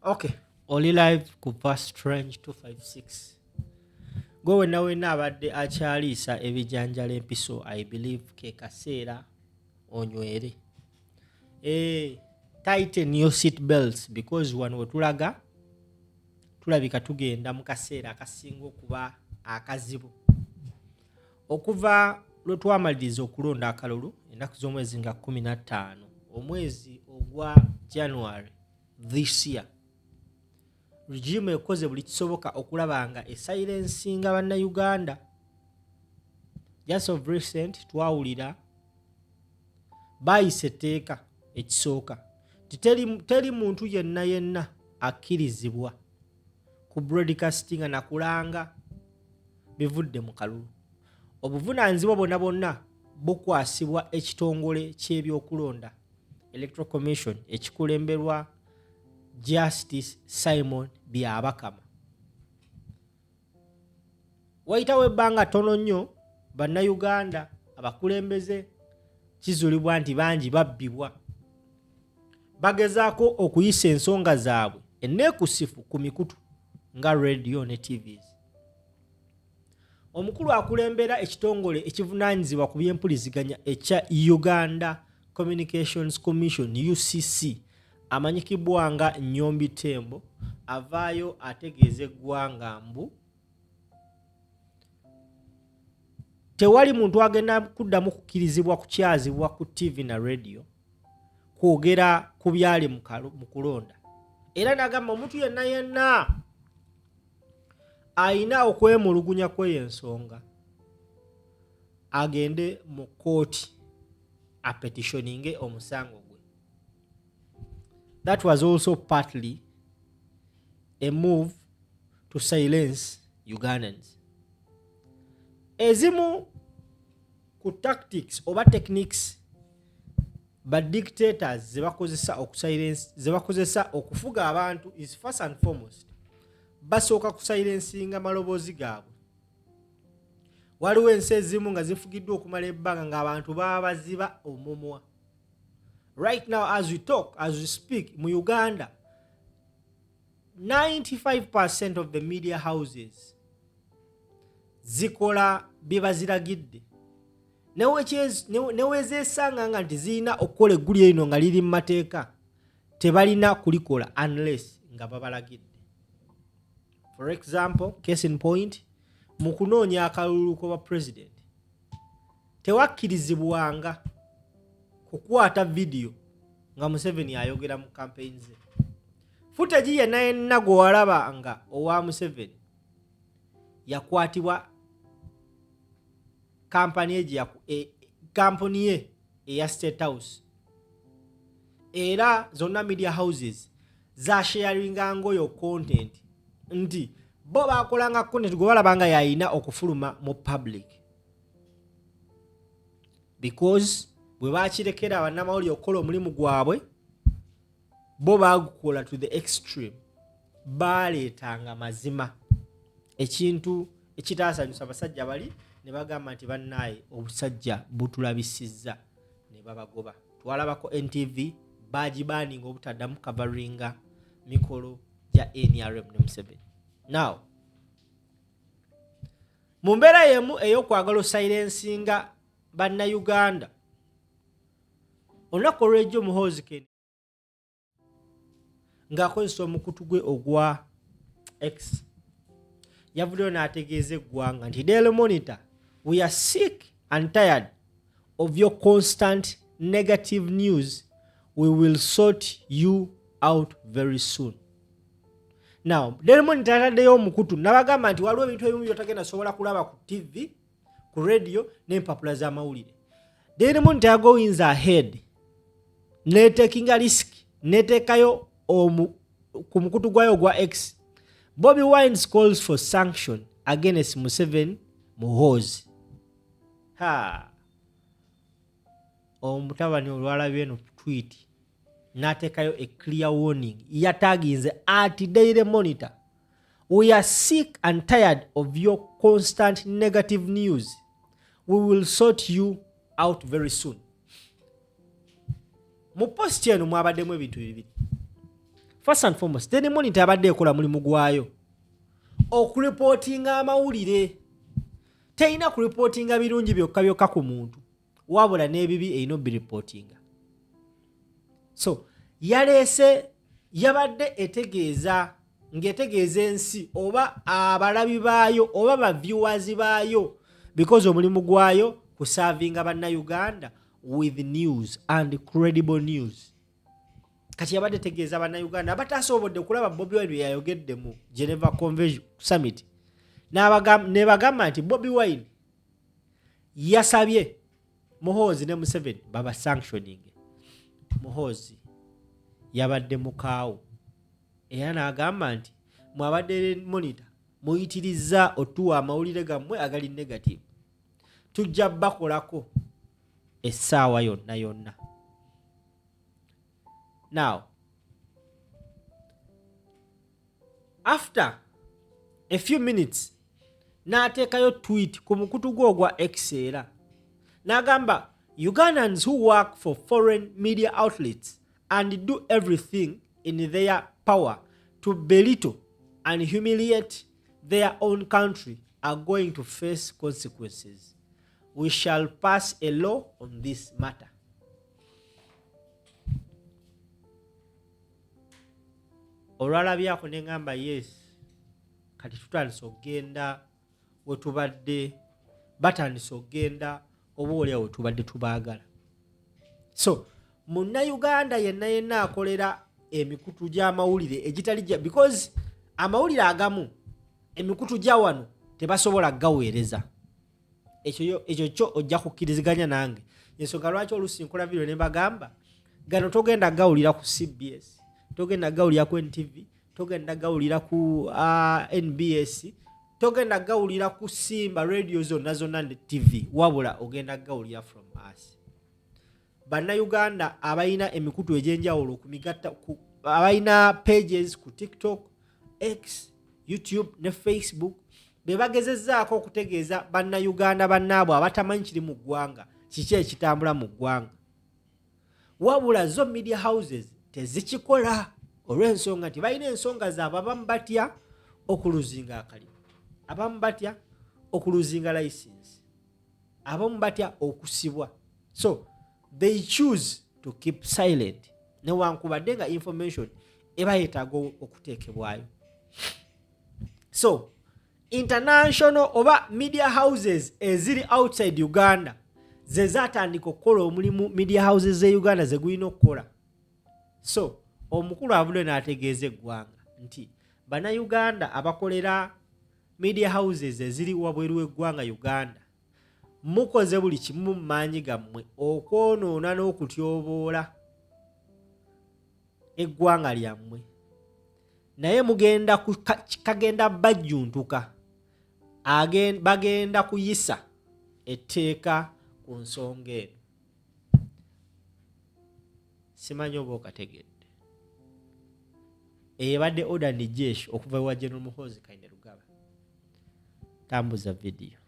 Okay, oli live ku Verse Strange 256. Gwe wenna wenna abadde akyaliisa ebijanjalo empiso, I believe ke kaseera onywere. Tighten your seat belts, because wano wetulaga tulabika tugenda mu kaseera akasinga okuba akazibu okuva lwe twamaliriza okulonda akalulu ennaku z'omwezi nga 15 omwezi ogwa January this year. Regime ekoze buli kisoboka okulaba nga esilencinga Bannayuganda. Just of recent twawulira bayisa etteeka ekisooka nti teri muntu yenna yenna akkirizibwa ku broadcastinga nakulanga bivudde mu kalulu. Obuvunaanyizibwa bwonna bwonna bukwasibwa ekitongole ky'ebyokulonda, Electoral Commission, ekikulemberwa Justice Simon Byabakama. Wayitawo ebbanga ttono nnyo, Bannayuganda abakulembeze kizuulibwa nti bangi babbibwa, bagezaako okuyisa ensonga zaabwe enneekusifu ku mikutu nga radio ne TVs. Omukulu akulembera ekitongole ekivunaanyizibwa ku byempuliziganya ekya Uganda Communications Commission, UCC, amanyikibwa nga Nyombi Tembo, avaayo ategeeza eggwanga mbu tewali muntu agenda kuddamu kukkirizibwa kukyazibwa ku TV na radio kwogera ku byali mu kulonda. Era n'agamba omuntu yenna yenna ayina okwemulugunya kweyo ensonga agende mu kkooti apetitioninge omusango gwe. That was also partly a move to silence Ugandans. Ezimu ku tactics oba techniques ba dictators zebakozesa okusilence, zebakozesa okufuga abantu, is first and foremost basooka kusilencinga maloboozi gaabwe. Waliwo ensi ezimu nga zifugiddwa okumala ebbanga ng'abantu babaziba omumwa. Right now, as we talk, as we speak, mu Uganda 95% of the media houses zikola bye baziragidde. Newezeesanga nga nti zirina okukola eggulire lino nga liri mu mateeka, tebalina kulikola unless nga babalagidde. For example, case in point, mu kunoonya akalulu k'obwa president tewakkirizibwanga kukwata vidiyo nga Museveni ayogera mu campaign ze. Footage yenna yenna gwe walaba nga owa Museveni yakwatibwa kampani ye, kampuni ye eya State House, era zonna media houses zasharinga ngaoyo content nti bo bakolanga content gwe balaba nga yayina okufuluma mu public, because bwe bakirekera bannamawulire okukola omulimu gwabwe, bo bagukola to the extreme, baleetanga mazima, ekintu ekitaasanyusa abasajja bali ne bagamba nti bannaaye obusajja butulabisizza, ne babagoba. Twalabako NTV bagibaninga obutaddamu coveringa mikolo gya NRM ne Museveni. Now mu mbeera yemu ey'okwagala osilencinga Bannayuganda, olunaku olw'ejjo Muhoozi Ken ng'akozesa omukutu gwe ogwa X yavuddeyo n'ategeeza eggwanga nti, "Daily Monitor, we are sick and tired of your constant negative news. We will sort you out very soon." Now Daily Monitor yataddeyo omukutu nabagamba nti waliwo ebintu ebimu byotagenda sobola kulaba ku TV, ku radio n'empapula z'amawulire. Daily Monitor yagoinza ahead netekinga risk, neteekayo ku mukutu gwayo ogwa X, "Bobi Wine calls for sanction against Museveni, Muhoozi." Ha, omutabani olwalabye eno tweet n'ateekayo a clear warning. Yataginze @DailyMonitor, "We are sick and tired of your constant negative news. We will sort you out very soon." Mu post eno mwabaddemu ebintu bibiri. First and foremost, Daily Monitor abadde ekola mulimu gwayo okuripootinga amawulire. Terina kuripootinga birungi byokka byokka ku muntu, wabula n'ebibi erina obiripootinga. So yaleese, yabadde etegeeza ng'etegeeza ensi oba abalabi baayo oba ba viewers baayo, because omulimu gwayo kuservinga bannayuganda with news and credible news. Kati yabadde tegeeza bannayuganda abatasobodde kulaba Bobi Wine bye yayogedde mu Geneva Convention Summit, nebagamba nti Bobi Wine yasabye Muhoozi ne Museveni baba sanctioning. Muhoozi yabadde mukaawo era n'agamba nti mwabadde Monitor muyitirizza otuwa amawulire gammwe agali negative, tujja bakolako essaawa yonna yonna. Now after a few minutes n'ateekayo tweet ku mukutu gwe ogwa X era n'agamba, "Ugandans who work for foreign media outlets and do everything in their power to belittle and humiliate their own country are going to face consequences. We shall pass a law on this matter." Olwalabyako ne ŋŋamba, yes, kati tutandise okugenda wetubadde, batandise okugenda oba oliawo wetubadde tubaagala. So munnayuganda yenna yenna akolera emikutu gy'amawulire egitali gya, because amawulire agamu emikutu gya wano tebasobola gaweereza, ekyo kyo ojja kukkiriziganya nange. Ensonga lwaki oluusi nkola video ne bagamba gano togenda gawulira ku CBS, togenda gawulira ku NTV, togenda gawulira ku NBS, togenda gawulira ku Simba Radio zonna zonna ne TV, wabula ogenda gawulira from us. Bannayuganda abalina emikutu egy'enjawulo ku migatta, abalina pages ku TikTok, X, YouTube ne Facebook, be bagezezzaako okutegeeza bannayuganda bannaabwe abatamanyi kiri mu ggwanga, kiki ekitambula mu ggwanga. Wabula zo media houses tezikikola olw'ensonga nti balina ensonga zaabwe. Abamu batya okuluzinga akalimu, abamu batya okuluzinga license, abamu batya okusibwa, so they choose to keep silent newankubadde nga information eba yeetaaga okuteekebwayo. So international oba media houses eziri outside Uganda ze zatandika okukola omulimu media houses ze Uganda ze gulina okukola. So omukulu avudde n'ategeeza eggwanga nti bannayuganda abakolera media houses eziri wabweru w'eggwanga Uganda, mukoze buli kimu mu maanyi gammwe okwonoona n'okutyoboola eggwanga lyammwe, naye mugenda kagenda bajjuntuka, bagenda kuyisa etteeka ku nsonga eno. Simanyi oba okategedde. Eyo ebadde order ni jeshi okuva ewa General Muhoozi Kainerugaba. Tambuza vidiyo.